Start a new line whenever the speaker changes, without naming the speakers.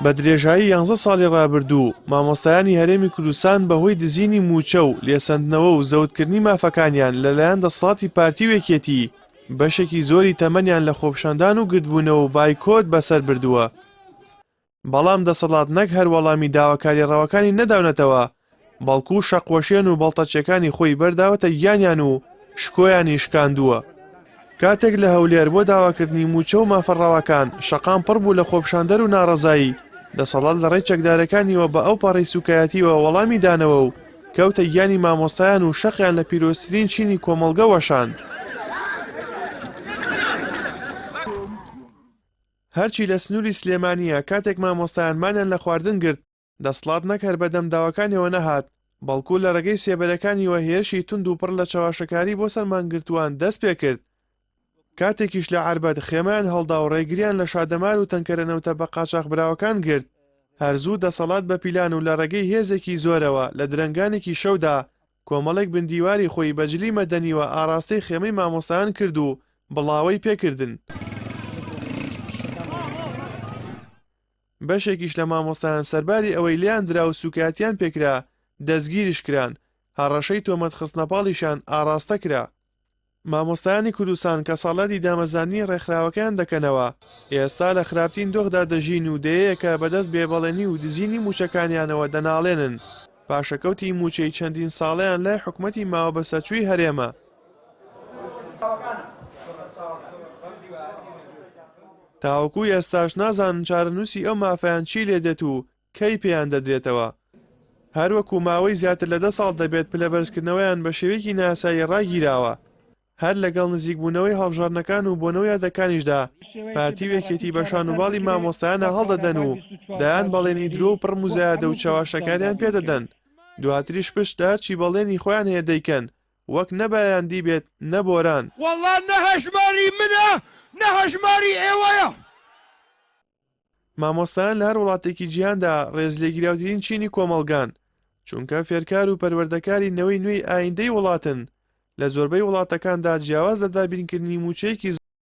بە درێژایی یانزە ساڵی ڕابردوو، مامۆستایانی هەرێمی کوردستان بەهۆی دزینی مووچە و لێسەندنەوە و زەوتکردنی مافەکانیان لەلایەن دەسەڵاتی پارتی و یەکێتی، بەشێکی زۆری تەمەنیان لە خۆپیشاندان و گردبوونەوە و بایکۆت بەسەر بردووە. بەڵام دەسەڵات نەک هەر وەڵامی داواکاریە ڕەواکانی نەداونەتەوە، بەڵکو شەقوەشێن و بەڵتەچیەکانی خۆی بەرداوەتە گیانیان و شکۆیانی شکاندووە. کاتێک لە هەولێر بۆ داواکردنی مووچە و مافە ڕەواکان شەقام پڕ بوو لە خۆپیشاندەر و ناڕەزایی، دەسەڵات لە ڕێی چەکدارەکانیوە بە ئەوپەڕی سووکایەتیوە وەڵامی دانەوە و کەوتە گیانی مامۆستایان و شەقیان لە پیرۆزترین چینی کۆمەڵگە وەشاند. هەرچی لە سنووری سلێمانییە، کاتێک مامۆستایان مانیان لە خواردن گرت، دەسڵات نەک هەر بەدەم داواکانیەوە نەهات، بەڵکو لە ڕێگەی سێبەرەکانیوە هێرشی توند و پڕ لە چەواشەکاری بۆ سەر مانگرتووان دەست پێکرد. کاتێکیش لە عەربەت خێمەیان هەڵدا و ڕێگریان لە شادەمار و تەنکەرە نەوتە بەقاچاخبراوەکان گرت، هەر زوو دەسەڵات بە پیلان و لە ڕێگەی هێزێکی زۆرەوە لە درەنگانێکی شەودا کۆمەڵێک بندیواری خۆی بە جلی مەدەنیوە ئاڕاستەی خێمەی مامۆستایان کرد و بڵاوەی پێکردن. بەشێکیش لە مامۆستایان سەرباری ئەوەی لێیان درا و سوکایەتیان پێکرا، دەستگیریش کران، هەڕەشەی تۆمەت خستنەپاڵیشیان ئاڕاستە کرا. مامۆستایانی کوردستان کە ساڵیادی دامەزراندنی ڕێکخراوەکەیان دەکەنەوە، ئێستا لە خراپترین دۆخدا دەژین و دەیەیەکە بەدەست بێبەڵێنی و دزینی مووچەکانیانەوە دەناڵێنن، پاشەکەوتی مووچەی چەندین ساڵەیان لای حکومەتی ماوەبەسەرچووی هەرێمە. تاوەکو ئێستاش نازانن چارەنووسی ئەو مافەیان چی لێدێت و کەی پێیان دەدرێتەوە. هەروەکو ماوەی زیاتر لە دە ساڵ دەبێت پلەبەرزکردنەوەیان بە شێوەیەکی نایاسایی ڕاگیراوە. هەر لەگەڵ نزیکبوونەوەی هەڵبژاردنەکان و بۆنە و یادەکانیشدا پارتی و یەکێتی بە شان و باڵی مامۆستایانە هەڵدەدەن و دەیان بەڵێنی درۆ و پڕ موزایەدە و چەواشەکاریان پێدەدەن دواتریش پشت لە هەرچی بەڵێنی خۆیان هەیە دەیکەن وەک نە بایان دیبێت نە بۆران.
وەڵا نە هەژماری منە نە هەژماری ئێوەیە.
مامۆستایان لە هەر وڵاتێکی جیهاندا ڕێزلێگیراوترین چینی کۆمەڵگان، چونکە فێرکار و پەروەردەکاری نەوەی نوێی ئایندەی وڵاتن، لە زۆربەی وڵاتەکاندا جیاواز لە دابینکردنی مووچەیەکی.